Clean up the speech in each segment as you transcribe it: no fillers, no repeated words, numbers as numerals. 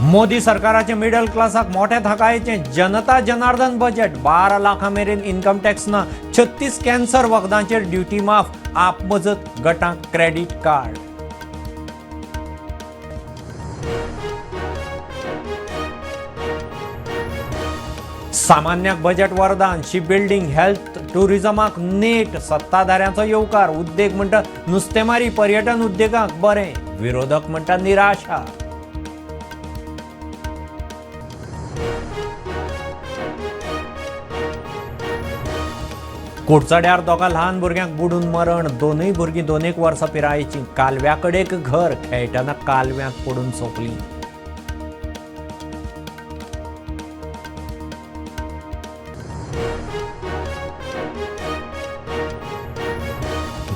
मोदी सरकाराचे मिडल क्लासाक मोठ्या थाकायेचें जनता जनार्दन बजेट. 12 लाखां मेरेन इन्कम टॅक्स ना, 36 कॅन्सर वखदांचेर ड्युटी माफ, आपमजत गटांक क्रेडीट कार्ड. सामान्याक बजेट वरदान. शिप बिल्डींग, हेल्थ, टुरिझमाक नेट. सत्ताधाऱ्यांचो येवकार. उद्देग म्हणटा नुस्तेमारी, पर्यटन उद्देगाक बरें. विरोधक म्हणटा निराशा. कुडचड्यार दोगां ल्हान भुरग्यांक बुडून मरण. दोनूय भुरगीं 2 एक वर्सां पिरायेचीं. कालव्याकडेक घर, खेळटना कालव्यांत पडून सोंपलीं.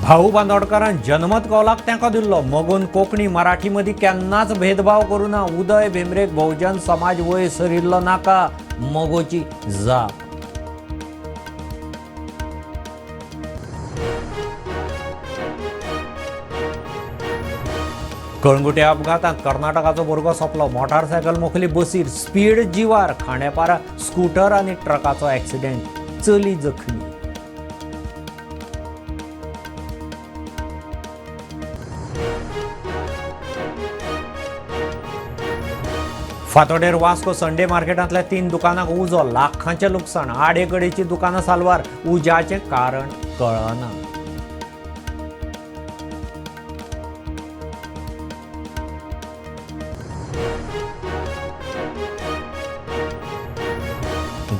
भाऊ बांदोडकारान जनमत कौलाक तेंको दिल्लो. मगोन कोंकणी मराठी मदीं केन्नाच भेदभाव करूना. उदय भेंब्रेक बहुजन समाज वयर सरिल्लो नाका, मगोची जाप. कळंगुटे अपघातांत कर्नाटकाचो भुरगो सोंपलो. मोटारसायकल मोखली बसीर, स्पीड जिवार. खांडेपारा स्कूटर आनी ट्रकाचो एक्सिडेंट, चली जखमी. फातोडेर वास्को संडे मार्केटांतल्या 3 दुकानांक उजो, लाखांचें लुकसाण. आडेकडेचीं दुकानां साल्वार. उज्याचें कारण कळना.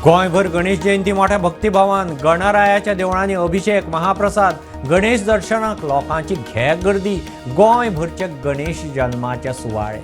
गोंयभर गणेश जयंती मोठ्या भक्तिभावान. गणरायाच्या देवळांनी अभिषेक, महाप्रसाद. गणेश दर्शनाक लोकांची घे गर्दी. गोंयभरचे गणेश जन्माचे सुवाळे.